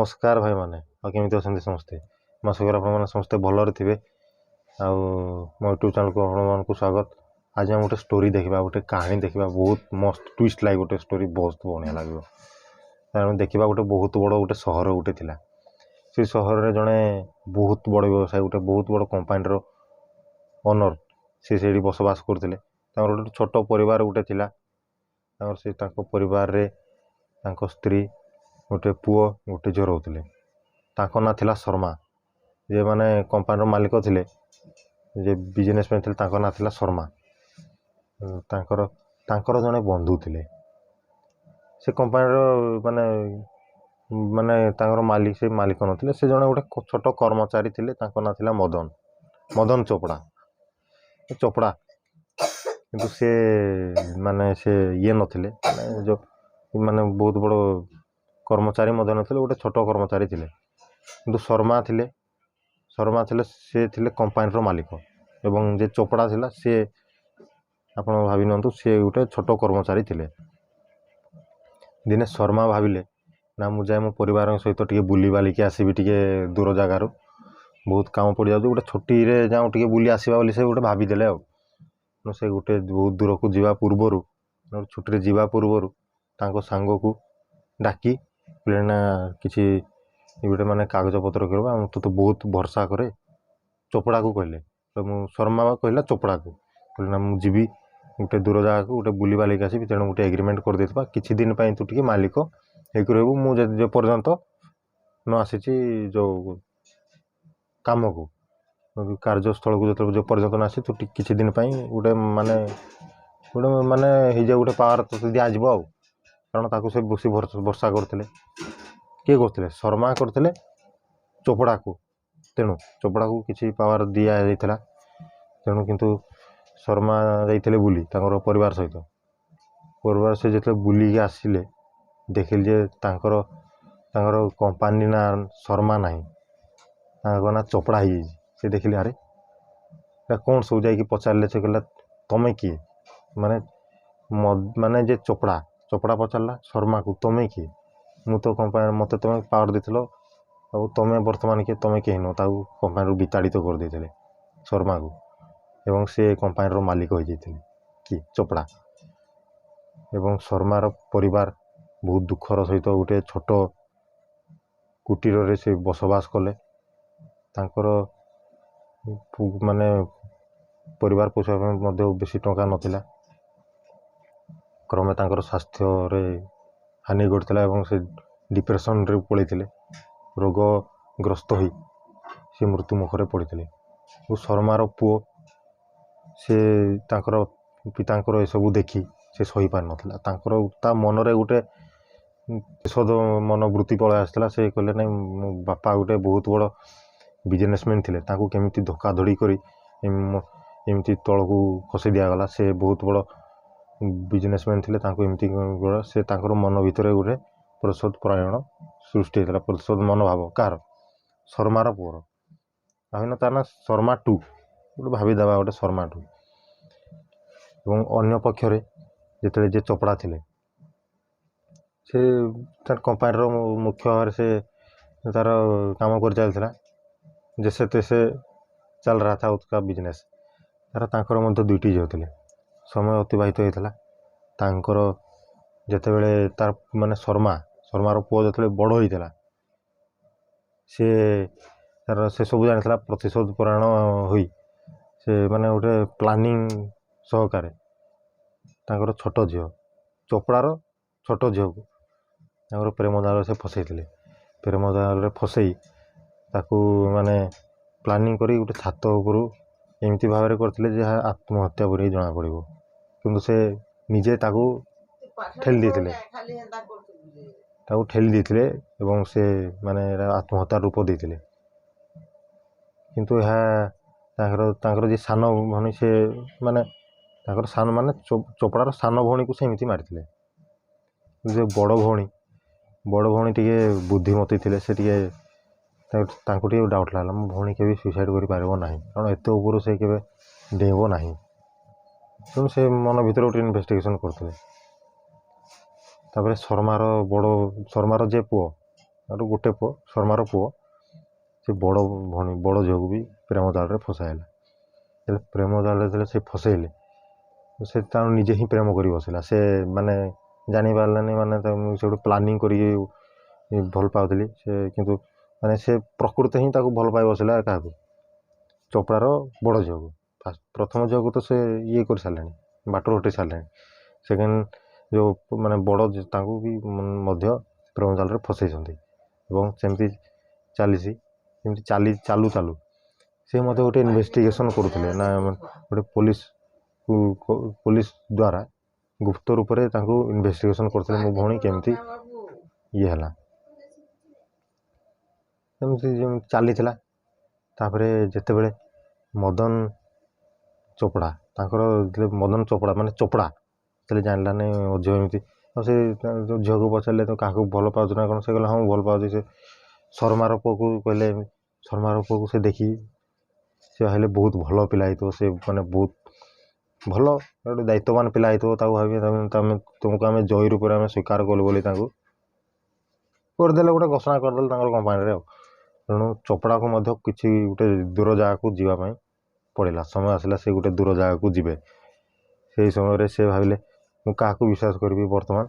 ନମସ୍କାର ଭାଇମାନେ, ଆଉ କେମିତି ଅଛନ୍ତି ସମସ୍ତେ? ମୁଁ ଆଶା କରେ ଆପଣମାନେ ସମସ୍ତେ ଭଲରେ ଥିବେ। ଆଉ ମୋ ୟୁଟ୍ୟୁବ୍ ଚ୍ୟାନେଲ୍କୁ ଆପଣମାନଙ୍କୁ ସ୍ୱାଗତ। ଆଜି ଆମେ ଗୋଟେ ଷ୍ଟୋରି ଦେଖିବା, ଗୋଟେ କାହାଣୀ ଦେଖିବା, ବହୁତ ମସ୍ତ ଟ୍ୱିଷ୍ଟ ଲାଗେ ଗୋଟେ ଷ୍ଟୋରି, ବହୁତ ବଢ଼ିଆ ଲାଗିବ। ଆମେ ଦେଖିବା ଗୋଟେ ବହୁତ ବଡ଼ ଗୋଟେ ସହର ଗୋଟେ ଥିଲା। ସେ ସହରରେ ଜଣେ ବହୁତ ବଡ଼ ବ୍ୟବସାୟୀ, ଗୋଟେ ବହୁତ ବଡ଼ କମ୍ପାନୀର ଓନର୍, ସେ ସେଇଠି ବସବାସ କରୁଥିଲେ। ତାଙ୍କର ଗୋଟେ ଛୋଟ ପରିବାର ଗୋଟେ ଥିଲା। ତାଙ୍କର ସେ ତାଙ୍କ ପରିବାରରେ ତାଙ୍କ ସ୍ତ୍ରୀ, ଗୋଟେ ପୁଅ, ଗୋଟେ ଝିଅ ରହୁଥିଲେ। ତାଙ୍କ ନାଁ ଥିଲା ଶର୍ମା। ଯେଉଁମାନେ କମ୍ପାନୀର ମାଲିକ ଥିଲେ, ଯେ ବିଜନେସମ୍ୟାନ୍ ଥିଲେ, ତାଙ୍କ ନାଁ ଥିଲା ଶର୍ମା। ତାଙ୍କର ତାଙ୍କର ଜଣେ ବନ୍ଧୁ ଥିଲେ। ସେ କମ୍ପାନୀର ମାନେ ମାନେ ତାଙ୍କର ମାଲିକ, ସେ ମାଲିକ ନଥିଲେ, ସେ ଜଣେ ଗୋଟେ ଛୋଟ କର୍ମଚାରୀ ଥିଲେ। ତାଙ୍କ ନାଁ ଥିଲା ମଦନ, ମଦନ ଚୋପଡ଼ା, ଚୋପଡ଼ା। କିନ୍ତୁ ସେ ମାନେ ସେ ଇଏ ନଥିଲେ, ମାନେ ଯେଉଁ ମାନେ ବହୁତ ବଡ଼ କର୍ମଚାରୀ ମଧ୍ୟ ନଥିଲେ, ଗୋଟେ ଛୋଟ କର୍ମଚାରୀ ଥିଲେ। କିନ୍ତୁ ଶର୍ମା ଥିଲେ, ଶର୍ମା ଥିଲେ, ସେ ଥିଲେ କମ୍ପାନୀର ମାଲିକ। ଏବଂ ଯେ ଚୋପଡ଼ା ଥିଲା, ସିଏ ଆପଣ ଭାବି ନିଅନ୍ତୁ, ସିଏ ଗୋଟେ ଛୋଟ କର୍ମଚାରୀ ଥିଲେ। ଦିନେ ଶର୍ମା ଭାବିଲେ ନା, ମୁଁ ଯାଏ ମୋ ପରିବାରଙ୍କ ସହିତ ଟିକେ ବୁଲିବାଲିକି ଆସିବି, ଟିକେ ଦୂର ଜାଗାରୁ ବହୁତ କାମ ପଡ଼ିଯାଉଛି, ଗୋଟେ ଛୁଟିରେ ଯାଉ ଟିକେ ବୁଲି ଆସିବା ବୋଲି ସେ ଗୋଟେ ଭାବିଦେଲେ। ଆଉ ସେ ଗୋଟେ ବହୁତ ଦୂରକୁ ଯିବା ପୂର୍ବରୁ, ଛୁଟିରେ ଯିବା ପୂର୍ବରୁ ତାଙ୍କ ସାଙ୍ଗକୁ ଡାକି କହିଲେ ନା, କିଛି ଗୋଟେ ମାନେ କାଗଜପତ୍ର କରିବା, ମୁଁ ତୋତେ ବହୁତ ଭରସା କରେ। ଚୋପଡ଼ାକୁ କହିଲେ ତ, ମୁଁ ଶର୍ମା କହିଲା ଚୋପଡ଼ାକୁ, କହିଲେ ନା, ମୁଁ ଯିବି ଗୋଟେ ଦୂର ଜାଗାକୁ, ଗୋଟେ ବୁଲିବାଲିକି ଆସିବି, ତେଣୁ ଗୋଟେ ଏଗ୍ରିମେଣ୍ଟ କରିଦେଇଥିବା, କିଛି ଦିନ ପାଇଁ ତୁ ଟିକେ ମାଲିକ ହେଇକି ରହିବୁ, ମୁଁ ଯେ ପର୍ଯ୍ୟନ୍ତ ନ ଆସିଛି ଯେଉଁ କାମକୁ, କାର୍ଯ୍ୟସ୍ଥଳକୁ ଯେତେବେଳେ ଯେ ପର୍ଯ୍ୟନ୍ତ ନ ଆସିଛି, ତୁ କିଛି ଦିନ ପାଇଁ ଗୋଟେ ମାନେ ହେଇଯାଉ, ଗୋଟେ ପାୱାର ତୋତେ ଦିଆଯିବ। ଆଉ କାରଣ ତାକୁ ସେ ବେଶୀ ଭରସା କରୁଥିଲେ। କିଏ କରୁଥିଲେ? ଶର୍ମା କରୁଥିଲେ ଚୋପଡ଼ାକୁ। ତେଣୁ ଚୋପଡ଼ାକୁ କିଛି ପାୱାର ଦିଆଯାଇଥିଲା। ତେଣୁ କିନ୍ତୁ ଶର୍ମା ଯାଇଥିଲେ ବୁଲି ତାଙ୍କର ପରିବାର ସହିତ। ପରିବାର ସେ ଯେତେବେଳେ ବୁଲିକି ଆସିଲେ, ଦେଖିଲେ ଯେ ତାଙ୍କର ତାଙ୍କର କମ୍ପାନୀ ନାଁ ଶର୍ମା ନାହିଁ, ତାଙ୍କ ନାଁ ଚୋପଡ଼ା ହେଇଯାଇଛି। ସେ ଦେଖିଲେ, ଆରେ ଏଇଟା କ'ଣ ସବୁ? ଯାଇକି ପଚାରିଲେ। ସେ କହିଲା, ତମେ କିଏ? ମାନେ ମାନେ ଯେ ଚୋପଡ଼ା, ଚୋପଡ଼ା ପଚାରିଲା ଶର୍ମାକୁ, ତମେ କିଏ? ମୁଁ ତ କମ୍ପାନୀ, ମୋତେ ତୁମେ ପାୱାର ଦେଇଥିଲ, ଆଉ ତମେ ବର୍ତ୍ତମାନ କିଏ? ତମେ କେହି ନୁହଁ। ତାକୁ କମ୍ପାନୀରୁ ବିତାଡ଼ିତ କରିଦେଇଥିଲେ ଶର୍ମାକୁ ଏବଂ ସେ କମ୍ପାନୀର ମାଲିକ ହୋଇଯାଇଥିଲେ କିଏ? ଚୋପଡ଼ା। ଏବଂ ଶର୍ମାର ପରିବାର ବହୁତ ଦୁଃଖର ସହିତ ଗୋଟେ ଛୋଟ କୁଟୀରରେ ସେ ବସବାସ କଲେ। ତାଙ୍କର ମାନେ ପରିବାର ପୋଷିବା ପାଇଁ ମଧ୍ୟ ବେଶୀ ଟଙ୍କା ନଥିଲା। କ୍ରମେ ତାଙ୍କର ସ୍ୱାସ୍ଥ୍ୟରେ ହାନି ଘଟିଥିଲା ଏବଂ ସେ ଡିପ୍ରେସନରେ ପଳେଇଥିଲେ। ରୋଗଗ୍ରସ୍ତ ହୋଇ ସେ ମୃତ୍ୟୁ ମୁଖରେ ପଡ଼ିଥିଲେ। ଓ ଶର୍ମାର ପୁଅ, ସେ ତାଙ୍କର ପିତାଙ୍କର ଏସବୁ ଦେଖି ସେ ସହିପାରିନଥିଲା। ତାଙ୍କର ତା ମନରେ ଗୋଟେ ଔଷଧ ମନୋବୃତ୍ତି ପଳେଇ ଆସିଥିଲା। ସେ କହିଲେ, ନାଇଁ, ମୋ ବାପା ଗୋଟେ ବହୁତ ବଡ଼ ବିଜନେସମ୍ୟାନ୍ ଥିଲେ, ତାଙ୍କୁ କେମିତି ଧୋକାଧଡ଼ି କରି ଏମିତି ତଳକୁ ଖସେଇ ଦିଆଗଲା? ସେ ବହୁତ ବଡ଼ ବିଜନେସମ୍ୟାନ୍ ଥିଲେ, ତାଙ୍କୁ ଏମିତି ସେ ତାଙ୍କର ମନ ଭିତରେ ଗୋଟେ ପ୍ରତିଶୋଧ ପରାୟଣ ସୃଷ୍ଟି ହେଇଥିଲା, ପ୍ରତିଶୋଧ ମନୋଭାବ। କାହାର? ଶର୍ମାର ପୁଅର। ଭାବିନ ତା ନା ଶର୍ମା ଟୁ, ଗୋଟେ ଭାବିଦେବା ଗୋଟେ ଶର୍ମା ଟୁ। ଏବଂ ଅନ୍ୟ ପକ୍ଷରେ ଯେତେବେଳେ ଯେ ଚୋପଡ଼ା ଥିଲେ, ସେ ତାର କମ୍ପାନୀର ମୁଖ୍ୟ ଭାବରେ ସେ ତାର କାମ କରି ଚାଲିଥିଲା। जैसे तैसे चल रहा था उसका ବିଜନେସ୍ ତାର। ତାଙ୍କର ମଧ୍ୟ ଦୁଇଟି ଝିଅ ଥିଲେ। ସମୟ ଅତିବାହିତ ହେଇଥିଲା। ତାଙ୍କର ଯେତେବେଳେ ତାର ମାନେ ଶର୍ମା, ଶର୍ମାର ପୁଅ ଯେତେବେଳେ ବଡ଼ ହେଇଥିଲା, ସେ ତାର ସେ ସବୁ ଜାଣିଥିଲା। ପ୍ରତିଶୋଧ ପରାୟଣ ହୋଇ ସେ ମାନେ ଗୋଟେ ପ୍ଲାନିଂ ସହକାରେ ତାଙ୍କର ଛୋଟ ଝିଅ, ଚୋପଡ଼ାର ଛୋଟ ଝିଅକୁ ତାଙ୍କର ପ୍ରେମ ଜାଲରେ ସେ ଫସେଇଥିଲେ। ପ୍ରେମ ଜାଲରେ ଫସେଇ ତାକୁ ମାନେ ପ୍ଲାନିଂ କରି ଗୋଟେ ଛାତ ଉପରୁ ଏମିତି ଭାବରେ କରିଥିଲେ ଯେ ଏହା ଆତ୍ମହତ୍ୟା ପରି ଜଣାପଡ଼ିବ, କିନ୍ତୁ ସେ ନିଜେ ତାକୁ ଠେଲି ଦେଇଥିଲେ, ତାକୁ ଠେଲି ଦେଇଥିଲେ ଏବଂ ସେ ମାନେ ଆତ୍ମହତ୍ୟା ରୂପ ଦେଇଥିଲେ। କିନ୍ତୁ ଏହା ତାଙ୍କର ତାଙ୍କର ଯିଏ ସାନ ଭଉଣୀ, ସେ ମାନେ ତାଙ୍କର ସାନ ମାନେ ଚୋପଡ଼ାର ସାନ ଭଉଣୀକୁ ସେ ଏମିତି ମାରିଥିଲେ। ଯେ ବଡ଼ ଭଉଣୀ, ବଡ଼ ଭଉଣୀ ଟିକେ ବୁଦ୍ଧିମତୀ ଥିଲେ। ସେ ଟିକେ ତାଙ୍କୁ ଟିକେ ଡାଉଟ୍ ଲାଗିଲା, ମୋ ଭଉଣୀ କେବେ ସୁଇସାଇଡ଼୍ କରିପାରିବ ନାହିଁ, କାରଣ ଏତେ ଉପରୁ ସେ କେବେ ଡେଇଁବ ନାହିଁ। ତେଣୁ ସେ ମନ ଭିତରେ ଗୋଟେ ଇନଭେଷ୍ଟିଗେସନ୍ କରୁଥିଲେ। ତାପରେ ଶର୍ମାର ବଡ଼, ଶର୍ମାର ଯେ ପୁଅ ଗୋଟେ ପୁଅ, ଶର୍ମାର ପୁଅ, ସେ ବଡ଼ ଭଉଣୀ, ବଡ଼ ଝିଅକୁ ବି ପ୍ରେମ ଜାଲରେ ଫସାଇଲା। ହେଲେ ପ୍ରେମ ଜାଲରେ ଯେତେବେଳେ ସେ ଫସେଇଲେ, ସେ ତାର ନିଜେ ହିଁ ପ୍ରେମ କରି ବସିଲା। ସେ ମାନେ ଜାଣିପାରିଲାନି, ମାନେ ସେ ଗୋଟେ ପ୍ଲାନିଂ କରିକି ଭଲ ପାଉଥିଲି ସେ, କିନ୍ତୁ ମାନେ ସେ ପ୍ରକୃତ ହିଁ ତାକୁ ଭଲ ପାଇ ବସିଲା। କାହାକୁ? ଚୋପଡ଼ାର ବଡ଼ ଝିଅକୁ। ଫାଷ୍ଟ ପ୍ରଥମ ଝିଅକୁ ତ ସେ ଇଏ କରିସାରିଲେଣି, ବାଟରୁ ହଟେଇ ସାରିଲେଣି। ସେକେଣ୍ଡ ଯେଉଁ ମାନେ ବଡ଼, ତାଙ୍କୁ ବି ମଧ୍ୟ ପ୍ରେମ ଜାଲରେ ଫସେଇଛନ୍ତି ଏବଂ ସେମିତି ଚାଲିଛି। ସେମିତି ଚାଲୁ ଚାଲୁ ସେ ମଧ୍ୟ ଗୋଟେ ଇନଭେଷ୍ଟିଗେସନ୍ କରୁଥିଲେ ନା, ଗୋଟେ ପୋଲିସକୁ, ପୋଲିସ ଦ୍ୱାରା ଗୁପ୍ତ ରୂପରେ ତାଙ୍କୁ ଇନଭେଷ୍ଟିଗେସନ୍ କରୁଥିଲେ, ମୋ ଭଉଣୀ କେମିତି ଇଏ ହେଲା। ଏମିତି ଯେମିତି ଚାଲିଥିଲା, ତାପରେ ଯେତେବେଳେ ମଦନ ଚୋପଡ଼ା ତାଙ୍କର, ମଦନ ଚୋପଡ଼ା ମାନେ ଚୋପଡ଼ା ଯେତେବେଳେ ଜାଣିଲା ନାହିଁ ମୋ ଝିଅ ଏମିତି, ଆଉ ସେ ଯେଉଁ ଝିଅକୁ ପଚାରିଲେ, ତ କାହାକୁ ଭଲ ପାଉଛୁ ନା କ'ଣ? ସେ କହିଲା, ହଁ, ମୁଁ ଭଲ ପାଉଛି ସେ ଶର୍ମାର ପୁଅକୁ। କହିଲେ ଶର୍ମାର ପୁଅକୁ ସେ ଦେଖି ସେ ଭାବିଲେ ବହୁତ ଭଲ ପିଲା ହେଇଥିବ ସେ, ମାନେ ବହୁତ ଭଲ ଗୋଟେ ଦାୟିତ୍ୱବାନ ପିଲା ହେଇଥିବ। ତାକୁ ଭାବି ତମେ ତୁମକୁ ଆମେ ଜୋଇଁ ରୂପରେ ଆମେ ସ୍ୱୀକାର କଲୁ ବୋଲି ତାଙ୍କୁ କରିଦେଲେ, ଗୋଟେ ଘୋଷଣା କରିଦେଲେ ତାଙ୍କର କମ୍ପାନୀରେ। ଆଉ ତେଣୁ ଚୋପଡ଼ାକୁ ମଧ୍ୟ କିଛି ଗୋଟେ ଦୂର ଜାଗାକୁ ଯିବା ପାଇଁ ପଡ଼ିଲା। ସମୟ ଆସିଲା ସେ ଗୋଟେ ଦୂର ଜାଗାକୁ ଯିବେ। ସେଇ ସମୟରେ ସେ ଭାବିଲେ, ମୁଁ କାହାକୁ ବିଶ୍ୱାସ କରିବି ବର୍ତ୍ତମାନ?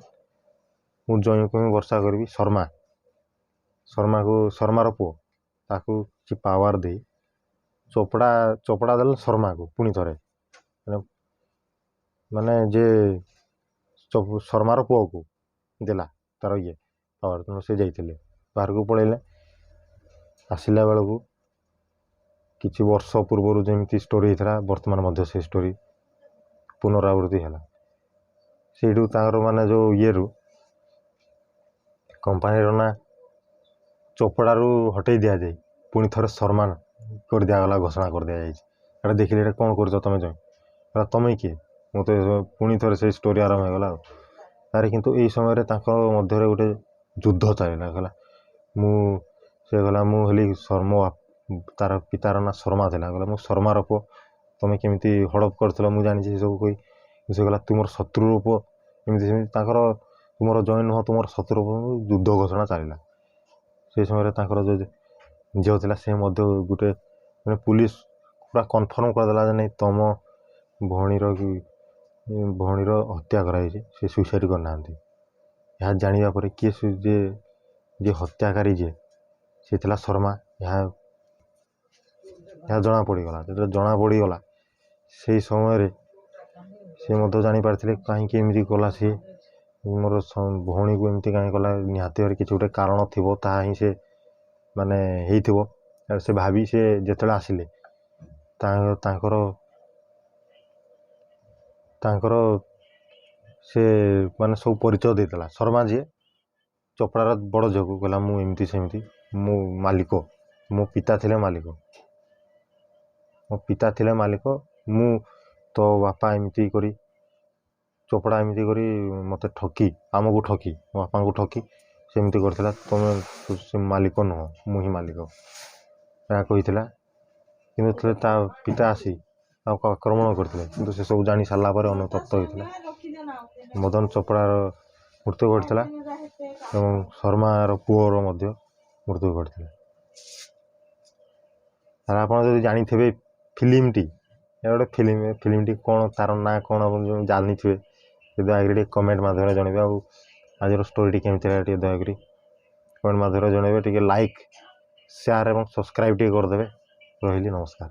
ମୁଁ ଜୋଇଁକୁ ହିଁ ଭରସା କରିବି। ଶର୍ମାକୁ, ଶର୍ମାର ପୁଅ, ତାକୁ କିଛି ପାୱାର ଦେଇ ଚୋପଡ଼ା ଦେଲେ ଶର୍ମାକୁ ପୁଣି ଥରେ, ମାନେ ଯେ ଶର୍ମାର ପୁଅକୁ ଦେଲା ତାର ଇଏ ପାୱାର। ତେଣୁ ସେ ଯାଇଥିଲେ, ବାହାରକୁ ପଳେଇଲେ। ଆସିଲା ବେଳକୁ କିଛି ବର୍ଷ ପୂର୍ବରୁ ଯେମିତି ଷ୍ଟୋରି ହେଇଥିଲା, ବର୍ତ୍ତମାନ ମଧ୍ୟ ସେ ଷ୍ଟୋରି ପୁନରାବୃତ୍ତି ହେଲା। ସେଇଠୁ ତାଙ୍କର ମାନେ ଯେଉଁ ଇଏରୁ କମ୍ପାନୀର ନାଁ ଚୋପଡ଼ାରୁ ହଟେଇ ଦିଆଯାଇ ପୁଣି ଥରେ ଶର୍ମା କରିଦିଆଗଲା, ଘୋଷଣା କରିଦିଆଯାଇଛି। ଏଇଟା ଦେଖିଲେ, ଏଇଟା କ'ଣ କରୁଛ ତମେ ଜଣେ? ତମେ କିଏ? ମୁଁ ତ ପୁଣି ଥରେ ସେଇ ଷ୍ଟୋରି ଆରମ୍ଭ ହେଇଗଲା। ଆଉ ତାରେ କିନ୍ତୁ ଏଇ ସମୟରେ ତାଙ୍କ ମଧ୍ୟରେ ଗୋଟେ ଯୁଦ୍ଧ ଚାଲିଲା। କହିଲା ମୁଁ, ସେ କହିଲା ମୁଁ ହେଲି ଶର୍ମ, ତାର ପିତାର ନାଁ ଶର୍ମା ଥିଲା। କହିଲା ମୁଁ ଶର୍ମାର ପୁଅ, ତମେ କେମିତି ହଡ଼ପ କରିଥିଲ ମୁଁ ଜାଣିଛି। ସେସବୁ କହି ସେ କହିଲା ତୁମର ଶତ୍ରୁର ପୁଅ, ଏମିତି ସେମିତି ତାଙ୍କର, ତୁମର ଜଣେ ନୁହଁ, ତୁମର ଶତ୍ରୁ। ଯୁଦ୍ଧ ଘୋଷଣା ଚାଲିଲା। ସେଇ ସମୟରେ ତାଙ୍କର ଯେଉଁ ଝିଅ ଥିଲା, ସେ ମଧ୍ୟ ଗୋଟେ ମାନେ ପୋଲିସ ପୁରା କନଫର୍ମ କରିଦେଲା ଯେ ନାଇଁ, ତମ ଭଉଣୀର କି ଭଉଣୀର ହତ୍ୟା କରାଯାଇଛି, ସେ ସୁଇସାଇଡ଼୍ କରିନାହାନ୍ତି। ଏହା ଜାଣିବା ପରେ କିଏ ଯିଏ ଯିଏ ହତ୍ୟାକାରୀ ଯିଏ, ସେ ଥିଲା ଶର୍ମା। ଏହା ଜଣା ପଡ଼ିଗଲା। ଯେତେବେଳେ ଜଣା ପଡ଼ିଗଲା, ସେଇ ସମୟରେ ସେ ମଧ୍ୟ ଜାଣିପାରିଥିଲେ କାହିଁକି ଏମିତି କଲା ସିଏ, ମୋର ଭଉଣୀକୁ ଏମିତି କାହିଁ କଲା। ନିହାତି ଭାବରେ କିଛି ଗୋଟେ କାରଣ ଥିବ, ତାହା ହିଁ ସେ ମାନେ ହେଇଥିବ ସେ ଭାବି ସେ ଯେତେବେଳେ ଆସିଲେ, ତାଙ୍କର ସେ ମାନେ ସବୁ ପରିଚୟ ଦେଇଥିଲା। ଶର୍ମା ଯିଏ ଚୋପଡ଼ାର ବଡ଼ ଝିଅକୁ କହିଲା, ମୁଁ ଏମିତି ସେମିତି, ମୁଁ ମାଲିକ, ମୋ ପିତା ଥିଲେ ମାଲିକ, ମୋ ପିତା ଥିଲେ ମାଲିକ, ମୁଁ ତୋ ବାପା ଏମିତି କରି, ଚୋପଡ଼ା ଏମିତି କରି ମୋତେ ଠକି, ଆମକୁ ଠକି, ମୋ ବାପାଙ୍କୁ ଠକି ସେମିତି କରିଥିଲା। ତୁମେ ସେ ମାଲିକ ନୁହଁ, ମୁଁ ହିଁ ମାଲିକ, ଏହା କହିଥିଲା। କିନ୍ତୁ ଯେତେବେଳେ ତା ପିତା ଆସି ତାକୁ ଆକ୍ରମଣ କରିଥିଲେ, କିନ୍ତୁ ସେସବୁ ଜାଣି ସାରିଲା ପରେ ଅନୁତପ୍ତ ହୋଇଥିଲା। ମଦନ ଚୋପଡ଼ାର ମୃତ୍ୟୁ ଘଟିଥିଲା ଏବଂ ଶର୍ମାର ପୁଅର ମଧ୍ୟ ମୃତ୍ୟୁ ଘଟିଥିଲା। ତାହେଲେ ଆପଣ ଯଦି ଜାଣିଥିବେ ଫିଲ୍ମଟି, ଏହା ଗୋଟେ ଫିଲ୍ମ, ଫିଲ୍ମଟି କ'ଣ, ତା'ର ନାଁ କ'ଣ, ଆପଣ ଯେଉଁ ଜାଣିଥିବେ, ଦୟାକରି ଟିକେ କମେଣ୍ଟ ମାଧ୍ୟମରେ ଜଣାଇବେ। ଆଉ ଆଜିର ଷ୍ଟୋରିଟି କେମିତି ହେଲା, ଟିକେ ଦୟାକରି କମେଣ୍ଟ ମାଧ୍ୟମରେ ଜଣାଇବେ। ଟିକେ ଲାଇକ୍, ସେୟାର ଏବଂ ସବସ୍କ୍ରାଇବ୍ ଟିକେ କରିଦେବେ। ରହିଲି, ନମସ୍କାର।